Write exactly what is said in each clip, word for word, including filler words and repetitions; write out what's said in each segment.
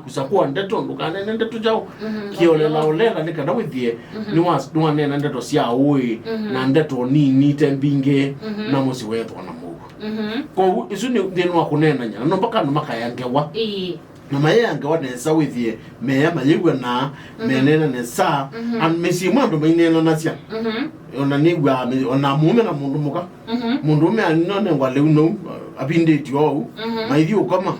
Sakũa ndeto, ndũkaneene ndeto kyaũ. Mhm. Kĩolela olela nĩ kana wĩthĩe nĩwa- nĩwaneena ndeto sya ũĩ na ndeto nini ite mbingĩ, na mũsyĩ weethwa na mũuo. Mhm. Kwoou, ĩsu nĩ nthĩnĩ wa kũneenany'a, na no mpaka andũ makaya ngewa. Ĩĩ. Na mayea ngewa nesa wĩthĩe meya mayĩw'a na meneena nesa. Mhm. And mĩsyĩ ĩmwe andũ maineenanasya. Mhm. Ona nĩw'aa mĩ- ona mũũme na mũndũ mũka. Mhm. Mũndũũme anino nengwa lĩu nou, avindĩtye oou. Mhm. Maithi ũkoma.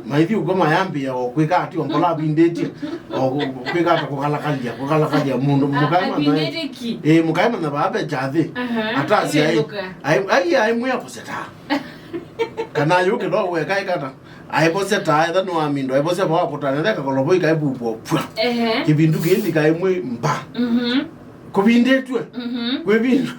Maithi ũkoma yambĩĩa o kwĩka ati ombola avindĩtye. O kwĩka ata kũkalakalya, kũkalakalya mũndũ mũkae manya. Avindĩtye ki? Ĩĩ, mũkae manya vaa ve kyathĩ. Aha. Atasya ai. Ĩvĩndũka. Ai ai ai mwĩa kũseta. Kana yũkĩlo weka ikata. Aivosya ta etha nĩwamindo, aivosya vaa kũtanetha kakoloboi kaivupwa pwa. Ehe. Kĩvindu kĩĩ ndikaimwe mba. Mhm. Kũvindĩtw'e. Mhm. Kwĩ vindu.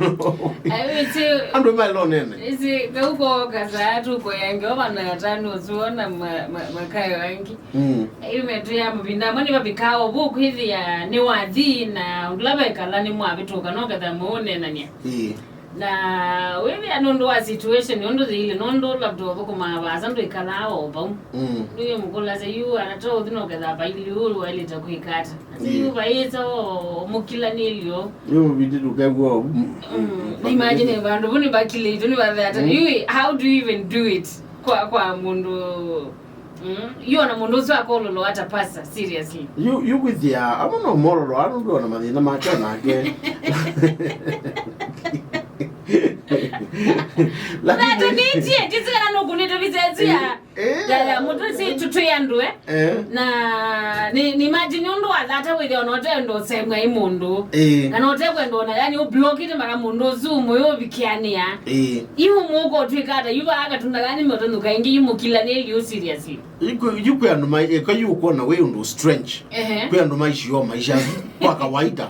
Ai, wĩsĩ andũ maĩlonene. Ĩsĩ kau kooka saa tũkoya ngewa vana atano ũsuona ma- ma- makayo angĩ. Mm. Ĩu metwĩa mavinda amwe nĩvavikaa ũvu kwĩthĩa nĩwathi na ũndũ la vekala nĩmwavĩtũka no ketha mũũneenany'a. Ĩĩ. Na wĩthĩa nũndũ wa situation ũndũ yĩilye, nũndũ labda ũthũkũmaa vaasa ndwĩkalaa o vau. Mm. Nĩwĩmũkũlasya yu arata ũthi noketha vaili ũũ waĩlĩte kwĩka ata. Asa yu vaĩsa o mũkilanĩlyo. Yu vindi ndũkew'a o. Mm. Na imagine vandũ vu nĩvakilĩtwe nĩvathe ata. Mm. Yu, how do you even do it kwa, kwa mũndũ? Mm, yu ona mũndũ ũsu akololwa ata pasa, seriously. Yu yu kwĩthĩa amwe no mololwa nũndũ ona mathĩna make nake. Lakini natũnĩtie tisikana nũkunĩte visesu ya. Eh. Ya ya mũtũ si tutwĩ andũ eh. Eh. Na ni ni imagine ũndũ wa thata wĩthĩa ona ũtendo ũsemwa ĩ mũndũ. Eh. Kana ũtekwenda ona yani ũblokite mara mũndũ ũsu mũyũvikĩanĩa. Eh. Yu mũko twĩkata yu vaa katunda yani motonyũka ĩngĩ yu mũkilanĩlyo seriously. Yu kwĩ andũ mai- eka yu ũkwona wĩ ũndũ strange. Ehe. Kwĩ andũ maishioo maisha kwa kawaida.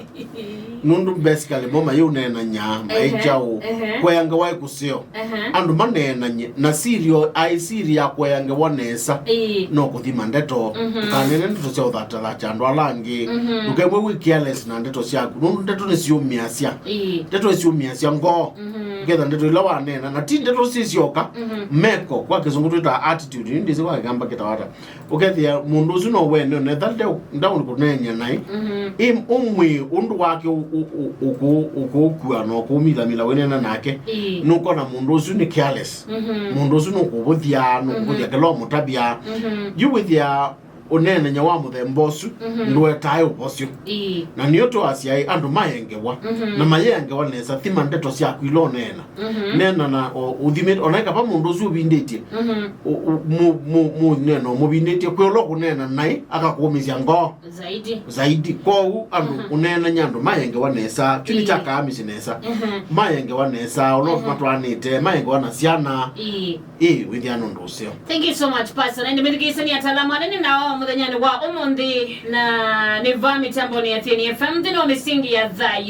Nũndũ basically mo mayĩũneenany'a maĩ kyaũ. Ehe. Kwea ngewa ĩ kũseo. Ehe. Andũ maneenany'e na sirio aĩ siri ya kwea ngewa nesa. Ĩĩ. No kũthima ndeto. Mhm. Ndũkaneene ndeto sya ũthatathacha andũ ala angĩ. Mhm. Ndũkew'e wĩ careless na ndeto syaku. Nũndũ ndeto nĩsyũmĩasya. Ĩĩ. Ndeto nĩsyũmĩasya ngoo. Mhm. Ũketha ndeto ila waneena na ti ndeto sisyoka. Mhm. Meko kwa kĩsũngũ twĩtaa attitude, ĩndĩ ĩsĩ kwa kĩkamba kĩtawata. Ũkethĩa mũndũ ũsu no wene onetha ndaũnĩ kũneeny'a naĩ. Mhm. Ĩ ũmwĩ ũndũ wake ũ- ũ- ũ- ũkũ- ũkũũkua na ũkũũmilamila wĩneena nake. Ĩĩ. Nũkona mũndũ ũsu nĩ careless. Mhm. Mũndũ ũsu nũkũvũthya nũkũvũthya kĩla ũmũtavya. Mhm. Yu wĩthĩa ũneenany'a wa mũthemba ũsu ndũetae ũvosyo. Ĩĩ. Na nĩyo tũasya ĩ andũ mayengewa. Mhm. Na mayengewa nesa thima ndeto syaku ila ũneena. Mhm. Neena na o- ũthimĩte ona ĩ kava mũndũ ũsu ũvindĩtye. Mhm. Ũ- ũ- mũ- mũ- mũneena ũmũvindĩtye kwĩ ũla ũkũneena naĩ akakũũmĩsya ngoo. Zaidi. Zaidi. Kwoou andũ ũneenany'a andũ mayengewa nesa kyu nĩ kya kaamisi nesa. Mhm. Mayengewa nesa ũla matwaanĩte mayengewa na syana. Ĩĩ. Ĩĩ, wĩthĩa nũndũ ũseo. Thank you so much, Pastor. Na nĩmĩthikĩĩsya nĩ ataalamu anene nao mũthenyanĩ wa ũmũnthĩ, na nĩ va mĩtambonĩ ya Thieni F M nthĩnĩ wa mĩsingi ya thayũ.